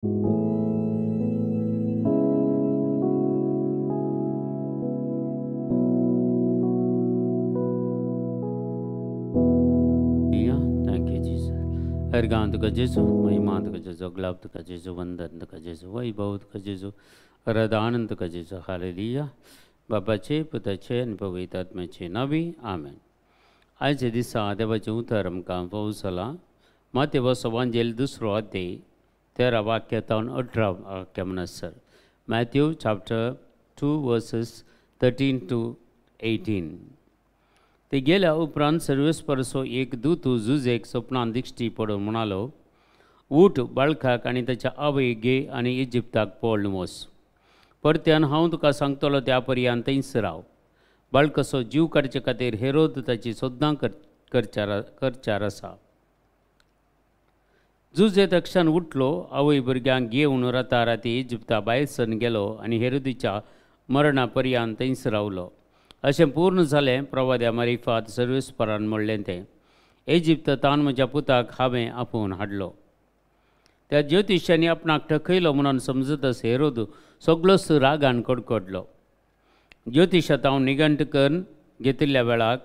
अर्गांत का जेजू, महिमांत का जेजू, गुलाब का जेजू, वंदन का जेजू, वैभव का जेजू, रदानंद का जेजू. हालेलुया. बापाचे, पुताचे आनी पवित्र आत्म्याचे नावी आमेन. आयच्या दिसा देवाचें उतर आमकां पावस जाला. मातेवस वांजेल 2 अध्याय 13 वाक्य तावन 18 वाक्य म्हणसर. Matthew chapter 2 verses 13 to 18. ते गेल्या उपरांत सर्वेस्परसो एक दूत जुजेक सपनान दिश्टी पडून म्हणालो, उठ, बाळकाक आनी ताच्या आवय घे आनी इजिप्ताक पळून वच. परत्यान हांव तुका सांगतलो त्या पर्यान थंयच राव. बाळकाचो जीव काडचे खातीर हेरोद ताची सोदनां करचार आसा. जुजे तक्षण उठलो, आवय भुरग्यांक घेवन राताराती इजिप्ता भायर सरून गेलो आनी हेरोदीच्या मरणा पर्यान थंयच रावलो. अशें पूर्ण जालें प्रवाद्या मारिफात सर्वेस्परान म्हणलें तें, इजिप्त तान म्हज्या पुताक हांवें आपोवन हाडलो. त्या ज्योतिशांनी आपणाक ठकयलो म्हणून समजतच हेरोद सगळोच रागान कडकडलो. ज्योतिशांत हांव निघंट करून घेतिल्ल्या वेळाक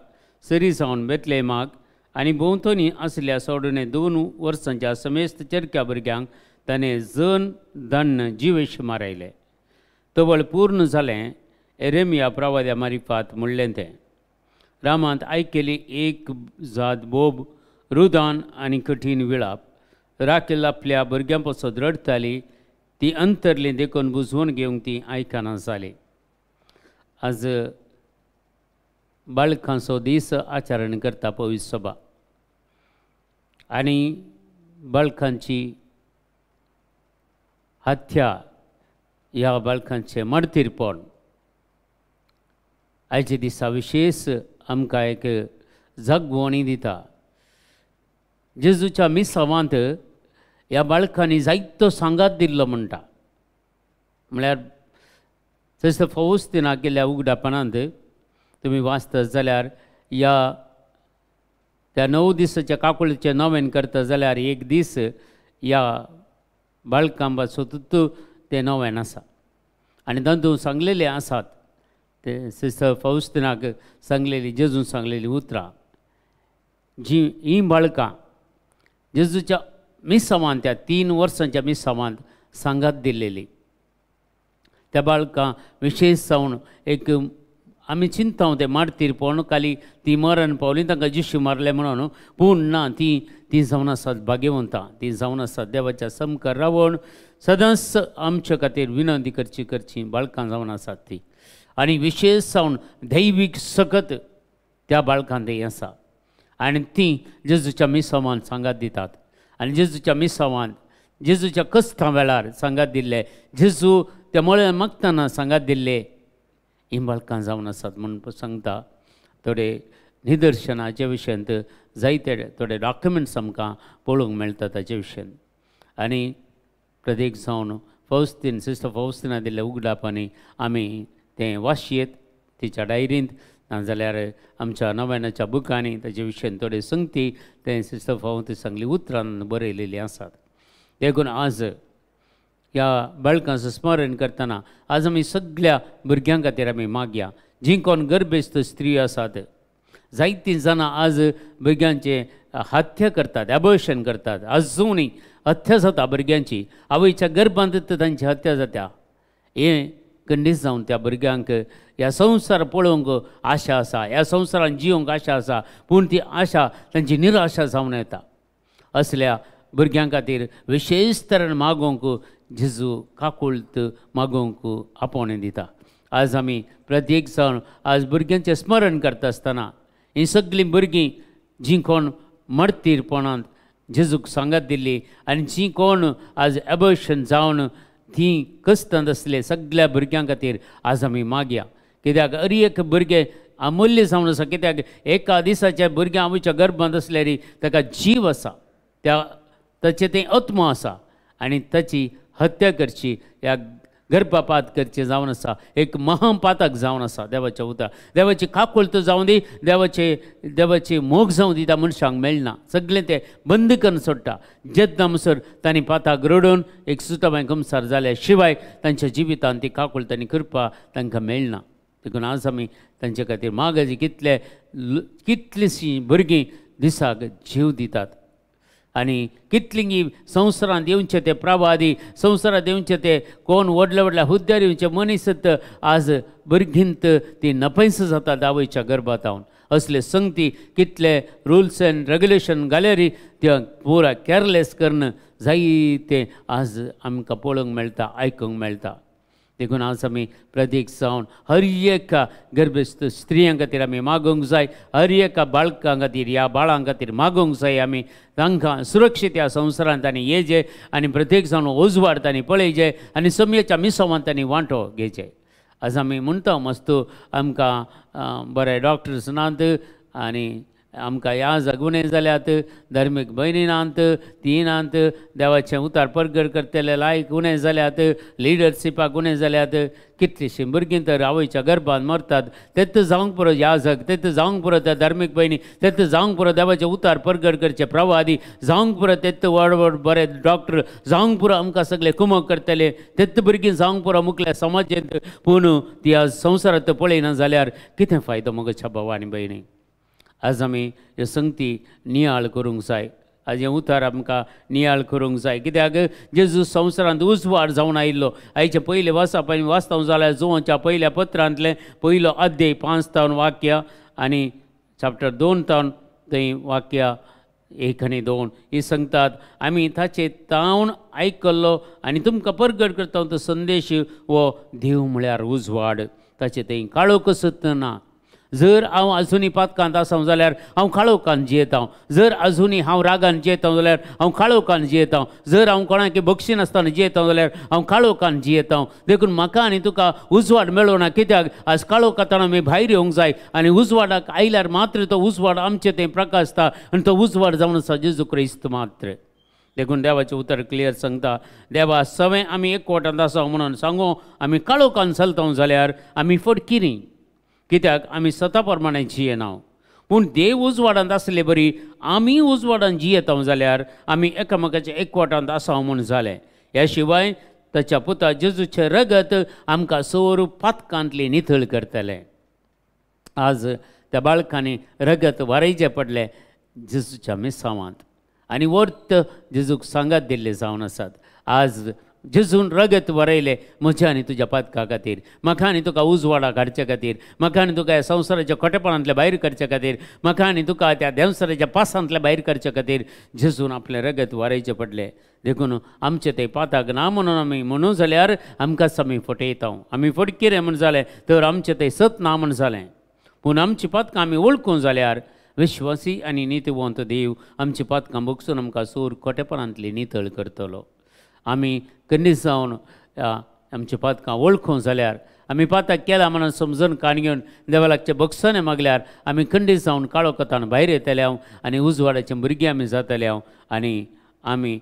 सरी जावन बेतलेमाक आनी भोंवतणी आशिल्ल्या सोडून 2 वर्सांच्या समेस्त चरक्या भुरग्यांक ताणें जन दण्ण जिवेश मारयले. तवळ पूर्ण जालें एरेमिया प्रवाद्या मारिफात म्हणलें तें, रामांत आयकली एक जात बोब, रुदान आनी कठीण विळाप. राखेल आपल्या भुरग्यां पासत रडटाली, ती अंतरली देखून बुजवून घेवंक ती आयकना जाली. आज बाळकांचो दीस आचरण करता पवित्र सभा आनी बाळकांची हत्या ह्या बाळकांचें मर्तीरपण आयच्या दिसा विशेष आमकां एक जागवणी दिता. जेजूच्या मिसावांत ह्या बाळकांनी जायतो सांगात दिल्लो म्हणटा. म्हळ्यार जसो फौस्तिना केल्ल्या उगडापणांत तुमी वाचता जाल्यार ह्या त्या 9 दिसाच्या काकुळीचें नवेन करता जाल्यार एक दीस ह्या बाळकां पासून तें नवेन आसा आनी तातूंत सांगलेले आसात ते सिस्टर फौस्तिनाक सांगलेली, जेजून सांगलेली उतरां जी हीं बाळकां जेजूच्या मिसावान त्या 3 वर्सांच्या मिसावान सांगात दिलेली. त्या बाळकां विशेष जावन एक आमी चिंता तें मार्तीरपण खाली ती मरण पावली, तांकां जिशू मारलें म्हणून, पूण ना, ती ती जावन आसात भाग्यवंतां, ती जावन आसात देवाच्या सामकार रावन सदांच आमच्या खातीर विनंती करची करची बाळकां जावन आसात ती. आनी विशेष जावन दैवीक सकत त्या बाळकां थंय आसा आनी ती जेजूच्या मिसावान सांगात दितात. आनी जेजूच्या मिसावान जेजूच्या कस्तां वेळार सांगात दिल्ले, जेजू त्या मळ्यान मागतना सांगात दिल्ले हीं बाळकां जावन आसात म्हूण सांगता. थोडे निदर्शनाच्या विशयांत जायते थोडे डॉक्युमेंट्स आमकां पळोवंक मेळटा ताचे विशयान. आनी प्रत्येक जावन फौस्तीन सिस्टर फौस्तिना दिल्ल्या उगडापांनी आमी तें वाचयेत तिच्या डायरींत, नाजाल्यार आमच्या नव्यानाच्या बुकांनी ताचे विशयान थोडे संगती तें सिस्टर फावती सांगली उतरान बरयलेलीं आसात. देखून आज ह्या बाळकांचो स्मरण करतना आज आमी सगळ्या भुरग्यां खातीर आमी मागया. जीं कोण गर्भेस्त स्त्री आसात, जायतीं जाणां आज भुरग्यांचें हत्या करतात, एबॉर्शन करतात. आजुनूय हत्या जाता भुरग्यांची, आवयच्या गर्भांत तांची हत्या जाता. हें कंडीस जावन त्या भुरग्यांक ह्या संवसार पळोवंक आशा आसा, ह्या संवसारान जियोंक आशा आसा, पूण ती आशा तांची निराशा जावन येता. असल्या भुरग्यां खातीर विशेष तरेन मागोवंक जेजू काकुळत मागोवंक आपोवणें दिता. आज आमी प्रत्येक जावन आज भुरग्यांचें स्मरण करता आसतना हीं सगळीं भुरगीं जीं कोण मर्तीरपणांत जेजूक सांगात दिल्ली आनी जीं कोण आज एबॉर्शन जावन ती कस्तांत आसले सगळ्या भुरग्यां खातीर आज आमी मागया. कित्याक अरी एक भुरगें अमूल्य जावन आसा. कित्याक एका दिसाच्या भुरग्यां आवयच्या गर्भांत आसल्यार ताका जीव आसा, त्या ताचें तें आत्मो आसा आनी ताची हत्या करची ह्या गर्भपात करचें जावन आसा एक महापातक जावन आसा. देवाच्या उतर देवाची काकुळट जावं दी, देवाचे देवाची मोग जावं दी, त्या मनशांक मेळना. सगळें ते बंद करून सोडटा. जेन्ना म्हणसर तांणी पाताक रडून एक सुताबाय कुमसार जाल्या शिवाय तांच्या जिवितांत ती काकुळट आनी कृपा तांकां मेळना. देखून आज आमी तांचे खातीर मागाची कितले कितलीशीं भुरगीं दिसाक जीव दितात आनी कितलीं संवसारांत येवचे ते प्रवादी, संवसारांत येवचे ते कोण व्हडल्या व्हडल्या हुद्द्यार येवचे मनीस आज भुरगींत ती नपैस जातात आवयच्या गर्भांत. असले संगती कितले रुल्स एंड रेगुलेशन घाल्यारी ते पुरा कॅरलेस करून जायते आज आमकां पळोवंक मेळटा, आयकूंक मेळटा. देखून आज आमी प्रतीक जावन हर एका गर्भस्थ स्त्रियां खातीर आमी मागूंक जाय, हर एका बाळकां खातीर, ह्या बाळां खातीर मागूंक जाय. आमी तांकां सुरक्षीत ह्या संवसारांत तांणी येजे आनी प्रत्येक जावन उजवाड तांणी पळयचे आनी समयेच्या मिसवांत तांणी वांटो घेवचे. आज आमी म्हणटा मस्त आमकां बरे डॉक्टर्स नात आनी आमकां ह्या जगुणे जाल्यात, धार्मीक भयणी नात, ती नात, देवाचें उतार परगट करतले लायक उणें जाल्यात, लिडरशिपाक उणें जाल्यात. कितलीशीं भुरगीं तर आवयच्या गर्भान मरतात. तेत जावंक पुरो ह्या जग, तेत जावंक पुरो त्या धार्मीक भयणी, तेत जावंक पुरो देवाचें उतार परगट करचे प्रवादी, जावंक पुरो तेत व्हड व्हड बरे डॉक्टर, जावंक पुरो आमकां सगळे कुमक करतले, तेत भुरगीं जावंक पुरो मुखल्या समाजेंत. पूण ती आज संवसारांत पळयना जाल्यार कितें फायदो मगोच्या भाव आनी भयणी? आज आमी ह्यो संगती नियाळ करूंक जाय. आज हें उतार आमकां नियाळ करूंक जाय. कित्याक जेजू संवसारांत उजवाड जावन आयिल्लो. आयचे पयले वाचप आनी वाचता जाल्यार जुवांच्या पयल्या पत्रांतलें पयलो अध्याय 5 तावन वाक्य आनी चॅप्टर 2 तावन थंय वाक्य 1 आनी 2 ही सांगतात, आमी ताचे तावन आयकल्लो आनी तुमकां परगट करता तो संदेश हो देव म्हळ्यार उजवाड, ताचे थंय काळोख कसत ना. जर हांव अजुनूय पातकांत आसा जाल्यार हांव काळोखान जियेता. जर अजुनूय हांव रागान जियेता जाल्यार हांव काळोखान जियेता. जर हांव कोणाक बक्षिनासतना जियेता जाल्यार हांव काळोखान जियेता. देखून म्हाका आनी तुका उजवाड मेळना. कित्याक आज काळोखांतल्यान आमी भायर येवंक जाय आनी उजवाडाक आयल्यार मात्र तो उजवाड आमचे थंय प्रकाशता आनी तो उजवाड जावन आसा जेजू क्रिस्त मात्र. देखून देवाचें उतर क्लियर सांगता, देवा सवें आमी एकवटांत आसा म्हणून सांगू आमी काळोखान चलता जाल्यार आमी फटकिरी. कित्याक आमी स्वता प्रमाणे जियेना. पूण देव उजवाडांत आसले बरी आमी उजवाडांत जियेता जाल्यार आमी एकामेकाच्या एकवटांत आसा म्हूण जालें. ह्या शिवाय ताच्या पुता जेजूचें रगत आमकां सोर पातकांतली नितळ करतलें. आज त्या बाळकांनी रगत वारयचें पडलें जेजूच्या मिसावांत आनी वर्त जेजूक सांगात दिल्ले जावन आसात. आज जेजून रगत वरयलें म्हज्या आनी तुज्या पातका खातीर, म्हाका आनी तुका उजवाडाक हाडचे खातीर, म्हाका आनी तुका ह्या संवसाराच्या खोटेपणांतल्या भायर करचे खातीर, म्हाका आनी तुका त्या देंवसाराच्या पासांतल्या भायर करचे खातीर जेजून आपलें रगत वरयचें पडलें. देखून आमचें तें पाताक ना म्हणून आमी म्हणून जाल्यार आमकांच आमी फटयता. आमी फटकिरें म्हण जालें तर आमचें तें सत ना म्हण जालें. पूण आमची पातकां आमी वळखूंक जाल्यार विश्वासी आनी नितीवंत देव आमची पातकां भोगसून आमकां सूर खोटेपणांतली नितळ करतलो. आमी कन्नीस जावन आमची पातकां वळखूंक जाल्यार, आमी पाताक केला म्हणून समजून काण घेवन देवा लागचे बक्षाने मागल्यार आमी खंडीत जावन काळोखांत भायर येतले हांव आनी उजवाडाचे भुरगीं आमी जातले हांव आनी आमी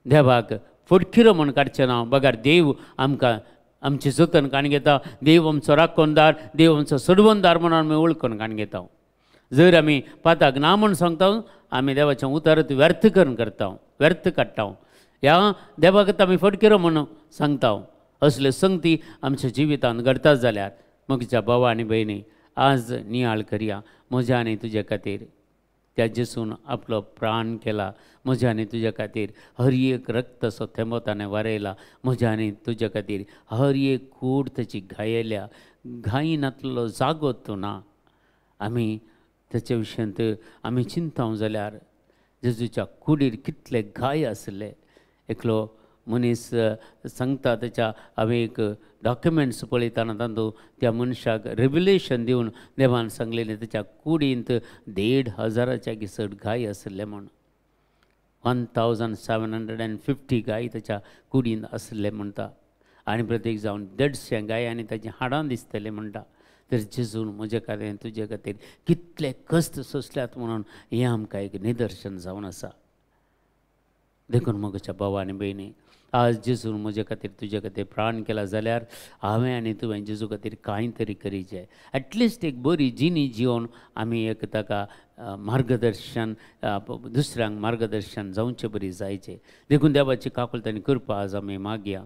देवाक फटकिरो म्हूण काडचें ना. बगर देव आमकां आमची जतन काण घेता, देव आमचो राखणदार, देव आमचो सोडवणदार म्हणून आमी वळखून काण घेता. जर आमी पाताक ना म्हूण सांगता आमी देवाचें उतारत व्यर्थ करून करता, व्यर्थ काडटा. ह्या देवाक आमी फटकिरो म्हणून सांगता. असले संगती आमच्या जिवितांत घडटा जाल्यार म्हज्या भावा आनी भयणी आज नियाळ करया म्हज्या आनी तुज्या खातीर त्या जेसून आपलो प्राण केला, म्हज्या आनी तुज्या खातीर हर एक रक्त असो थेंबो ताणें वारयला, म्हज्या आनी तुज्या खातीर हर एक कूड ताची घायल्या, घाई नातलो जागो तो ना. आमी ताच्या विशयांत आमी चिंता जाल्यार जेजूच्या कुडीर कितले घाय आसले. एकलो मनीस सांगता ताच्या हांवें एक डॉक्युमेंट्स पळयतना तातूंत त्या मनशाक रेव्युलेशन दिवन देवान सांगलेलें ताच्या कुडींत 1500 चड गाय आशिल्ले म्हूण. 1750 गाय ताच्या कुडींत आशिल्ले म्हणटा आनी प्रत्येक जावन 150 गाय आनी ताचीं हाडां दिसतले म्हणटा. तर जेजून म्हजे खातीर तुजे खातीर कितले कश्ट सोंसल्यात म्हणून हें आमकां एक निदर्शन जावन आसा. देखून म्हज्या भाव आनी भयणी आज जेजून म्हजे खातीर तुजे खातीर प्राण केला जाल्यार हांवें आनी तुवें जेजू खातीर कांय तरी करीचें, एटलिस्ट एक बरी जिणी जिवन आमी एक ताका मार्गदर्शन दुसऱ्यांक मार्गदर्शन जावचें बरी जायचें। देखून देवाची काकुळट आनी कृपा आज आमी मागया,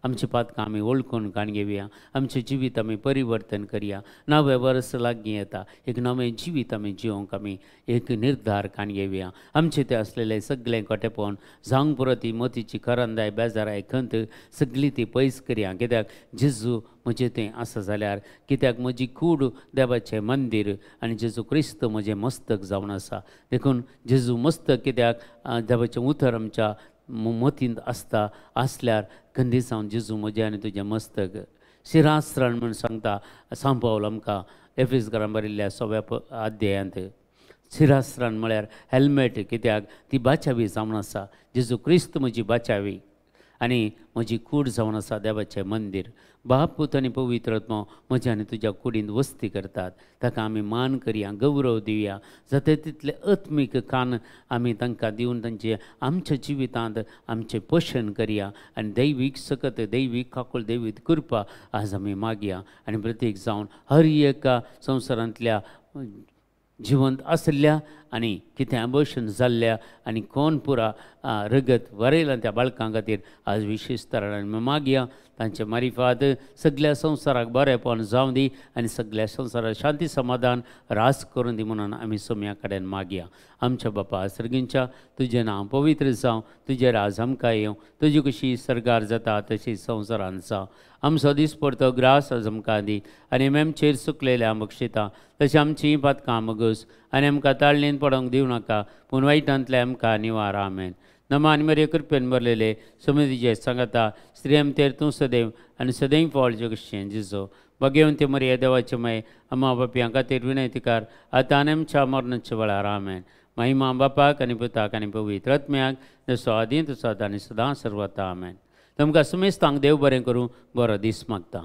आमची पातकां आमी वळखून काण घेवया, आमचें जिवीत आमी परिवर्तन करया। नवें वर्स लागीं येता, एक नवें जिवीत आमी जिवंक आमी एक निर्धार काण घेवया। आमचें तें आसलेलें सगळें कोटेपण जावंक पुरो ती मोतीची करंदाय बेजाराय खंत सगळी ती पयस करया, कित्याक जेजू म्हजें तें आसा जाल्यार, कित्याक म्हजी कूड देवाचें मंदीर आनी जेजू क्रिस्त म्हजें मस्तक जावन आसा। देखून जेजू मस्तक कित्याक देवाचें उतर आमच्या मतींत आसता आसल्यार खंदी जावन जेजू म्हजें आनी तुजें मस्तक शिरास्त्रण म्हूण सांगता सांपावल आमकां एफिसकारां बरयल्ल्या 6व्या अध्यायांत। शिरास्त्रण म्हळ्यार हेल्मेट, कित्याक ती बाचावी जावन आसा। जेजू क्रिस्त म्हजी बाचावी आनी म्हजी कूड जावन आसा देवाचें मंदीर। बाप पूत आनी पवित्र आत्मो म्हज्या आनी तुज्या कुडींत वस्ती करतात, ताका आमी मान करया, गौरव दिवया। जाता तितले आत्मीक कान आमी तांकां दिवन तांचे आमच्या जिवितांत आमचें पोशण करया आनी दैवीक सकत दैवीक काकूळ दैवीक कृपा आज आमी मागया। आनी प्रत्येक जावन हर एका संवसारांतल्या जिवंत आसल्या आनी कितें अबोशन जाल्ल्या आनी कोण पुरा रगत वरयलां त्या बाळकां खातीर आज विशेश तरान मागया। तांचे मारिफात सगळ्या संवसाराक बरेंपण जावं दी आनी सगळ्या संवसाराक शांती समाधान रास करून दी म्हणून आमी सोम्या कडेन मागया। आमच्या बापा सर्गींच्या तुजें नांव पवित्र जावं, तुजें राज आमकां येवं, तुजी कशी सर्गार जाता तशी संवसारान जावं। आमचो दिसपडतो ग्रास आज आमकां दी आनी आमचेर चुकलेल्या बक्षिता तशें आमचीं पातकां मगस आनी आमकां ताळणेन पडोवंक दिवं नाका, पूण वायटांतले आमकां निवार। आमेन। नमा आनी मरे कृपेन भरलेले समितीचे सांगता स्त्रियम तेर तूं सदैव आनी सदैव फळ जगशें जिजो भगेवन ते मरिया देवाचे मय अम्मा बापयां खातीर विनयतीकार आतां आनी आमच्या मरणाच्या वेळार। आमेन। महिमा बापाक आनी पुताक आनी पवित्र आत्म्याक, जसो आदीं तसो आतां आनी सदां सर्वता। आमेन। तुमकां सुमेस्तांक देव बरें करूं, बरो दीस मागता।